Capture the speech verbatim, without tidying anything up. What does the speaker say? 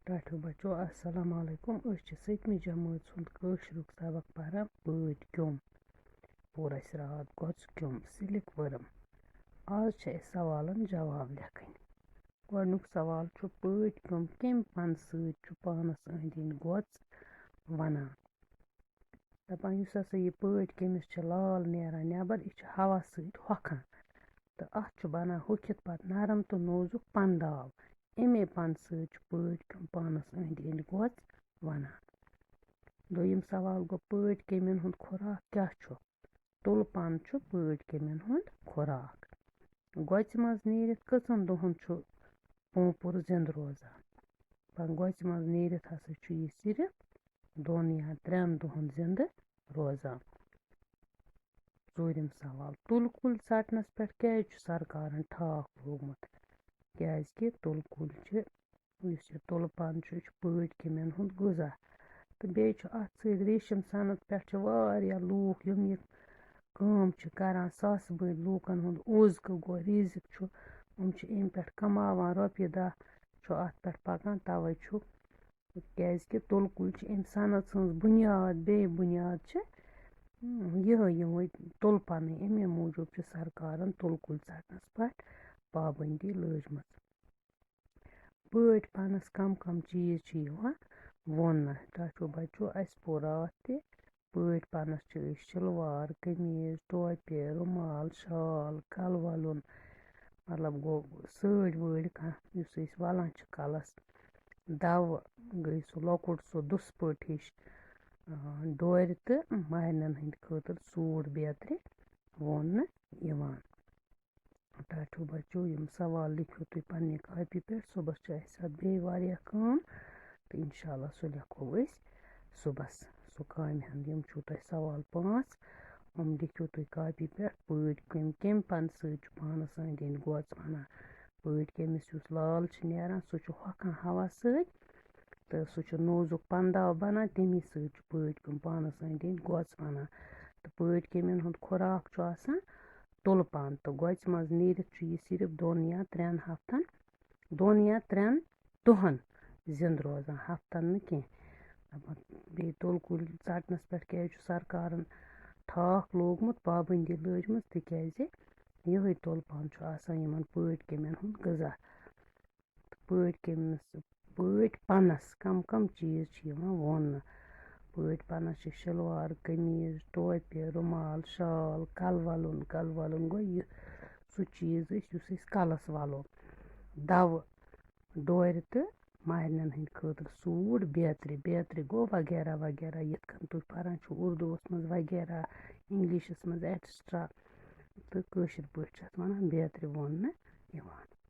ٹاٹھیو بچو، السلام علیکم۔ أسۍ چھِ سٔتمہِ جمٲژ ہُنٛد کٲشرُک سبق پران، پٲٹھۍ کیوٚم۔ پوٚر اَسہِ راتھ گۄژٕ کیوٚم، سِلِک ؤرٕم۔ آز چھِ اَسہِ سوالن جواب لیکھٕنۍ۔ گۄڈٕنیُک سوال چھُ، پٲٹھۍ کیوٚم کَمہِ پنہٕ سۭتۍ چھُ پانس أنٛدۍ أنٛدۍ گۄژ وَنان؟ دَپان، یُس ہسا یہِ پٲٹھۍ کیٚمِس چھِ لال نیران نٮ۪بر، یہِ چھِ ہوا سۭتۍ ہۄکھان تہٕ اَتھ چھُ بَنان ہۄکھِتھ پَتہٕ نرم تہٕ نوزُک پَنداو۔ اَمے پَنہٕ سۭتۍ چھُ پٲٹھۍ کیوٚم پانَس أنٛدۍ أنٛدۍ گۄژ وَنان۔ دوٚیِم سوال گوٚو، پٲٹھۍ کیٚمٮ۪ن ہُنٛد خوراک کیٛاہ چھُ؟ تُلہٕ پَن چھُ پٲٹھۍ کیٚمٮ۪ن ہُنٛد خوراک۔ گۄژِ منٛز نیٖرِتھ کٔژَن دۄہَن چھُ پونٛپُر زِنٛدٕ روزان؟ دَپان، گۄژِ منٛز نیٖرِتھ ہسا چھُ یہِ صرف دۄن یا ترٛٮ۪ن دۄہَن زِنٛدٕ روزان۔ ژوٗرِم سوال، تُلہٕ کُلۍ ژَٹنَس پٮ۪ٹھ کیٛازِ چھُ سرکارَن ٹھاکھ لوگمُت؟ کیٛازِ کہِ تُلہٕ کُلۍ چھِ، یُس یہِ تُلہٕ پَن چھُ، یہِ چھُ پٲٹھۍ کیٚمٮ۪ن ہُنٛد غذا۔ تہٕ بیٚیہِ چھُ اَتھ سۭتۍ ریشم صنعت پٮ۪ٹھ چھِ واریاہ لوٗکھ، یِم یہِ کٲم چھِ کران، ساسہٕ بٔدۍ لوٗکَن ہُنٛد اوزکہٕ گوٚو، رِزِق چھُ، یِم چھِ اَمہِ پٮ۪ٹھ کَماوان رۄپیہِ دَہ، چھُ اَتھ پٮ۪ٹھ پَکان، تَوَے چھُ، کیٛازِ کہِ تُلہٕ کُلۍ چھِ اَمہِ صنعت سٕنٛز بُنیاد، بیٚیہِ بُنیاد چھِ، اۭں، یِہوٚے، یِہوٚے تُلہٕ پَنٕے، اَمے موٗجوٗب چھِ سرکارَن تُلہٕ کُلۍ ژَٹنَس پٮ۪ٹھ پابنٛدی لٲجمٕژ۔ پٲٹھۍ پَنَس کَم کَم چیٖز چھِ یِوان ووننہٕ؟ ٹاٹھیو بَچو، اَسہِ پوٚر راتھ تہِ، پٲٹھۍ پَنَس چھِ أسۍ شِلوار، قمیٖض، ٹوپہِ، رُمال، شال، کَلہٕ وَلُن، مطلب گوٚو سٲڑۍ وٲڑۍ کانٛہہ یُس أسۍ وَلان چھِ کَلَس، دَوٕ گٔے سُہ لۄکُٹ سُہ دُسہٕ پٔٹ ہِش، آ، ڈورِ تہٕ مَہرنٮ۪ن ہٕنٛدِ خٲطرٕ سوٗٹ بیترِ ووننہٕ یِوان۔ ٹاٹھیو بَچو، یِم سوال لیکھِو تُہۍ پنٛنہِ کاپی پٮ۪ٹھ۔ صُبحَس چھِ اَسہِ اَتھ بیٚیہِ واریاہ کٲم، تہٕ اِنشاء اللہ سُہ لیکھو أسۍ صُبحَس۔ سُہ کامہِ ہُنٛد، یِم چھُو تۄہہِ سوال پانٛژھ، یِم لیکھِو تُہۍ کاپی پٮ۪ٹھ۔ پٲٹھۍ کٔمۍ کٔمۍ پَنہٕ سۭتۍ چھُ پانَس أنٛدۍ أنٛدۍ گۄژ وَنان؟ پٲٹھۍ کٔمِس یُس لال چھِ نیران، سُہ چھُ ہۄکھان ہوا سۭتۍ تہٕ سُہ چھُ نوزُک پَنداو بَنان، تَمی سۭتۍ چھُ پٲٹھۍ کیوٚم پانَس أنٛدۍ أنٛدۍ گۄژ وَنان۔ تہٕ پٲٹھۍ کیٚمٮ۪ن ہُنٛد خوراک چھُ آسان تُلہٕ پَن، تہٕ گۄژِ منٛز نیٖرِتھ چھُ یہِ صرف دۄن یا ترٛٮ۪ن ہفتَن، دۄن یا ترٛٮ۪ن دۄہَن زِنٛدٕ روزان، ہفتَن نہٕ کینٛہہ۔ دَپان، بیٚیہِ تُلہٕ کُلۍ ژَٹنَس پٮ۪ٹھ کیٛازِ چھُ سرکارَن ٹھاکھ لوگمُت، پابنٛدی لٲجمٕژ؟ تِکیٛازِ یِہوٚے تُلہٕ پَن چھُ آسان یِمَن پٲٹھۍ کیٚمٮ۪ن ہُنٛد غذا۔ تہٕ پٲٹھۍ کٔمِس، پٲٹھۍ پَنَس کَم کَم چیٖز چھِ یِوان ووننہٕ؟ پٲٹھۍ پَنَس چھِ شِلوار، قمیٖض، ٹوپہِ، رُمال، شال، کَلہٕ وَلُن، کَلہٕ وَلُن گوٚو یہِ سُہ چیٖز أسۍ، یُس أسۍ کَلَس وَلو، دَوٕ، ڈورِ تہٕ مَہرنٮ۪ن ہٕنٛدِ خٲطرٕ سوٗٹ، بیترِ، بیترِ گوٚو وغیرہ وغیرہ، یِتھ کٔنۍ تُہۍ پَران چھِو اُردوٗوَس منٛز وغیرہ، اِنٛگلِشَس منٛز ایٹسٹرا، تہٕ کٲشِر پٲٹھۍ چھِ اَتھ وَنان بیترِ ووننہٕ یِوان۔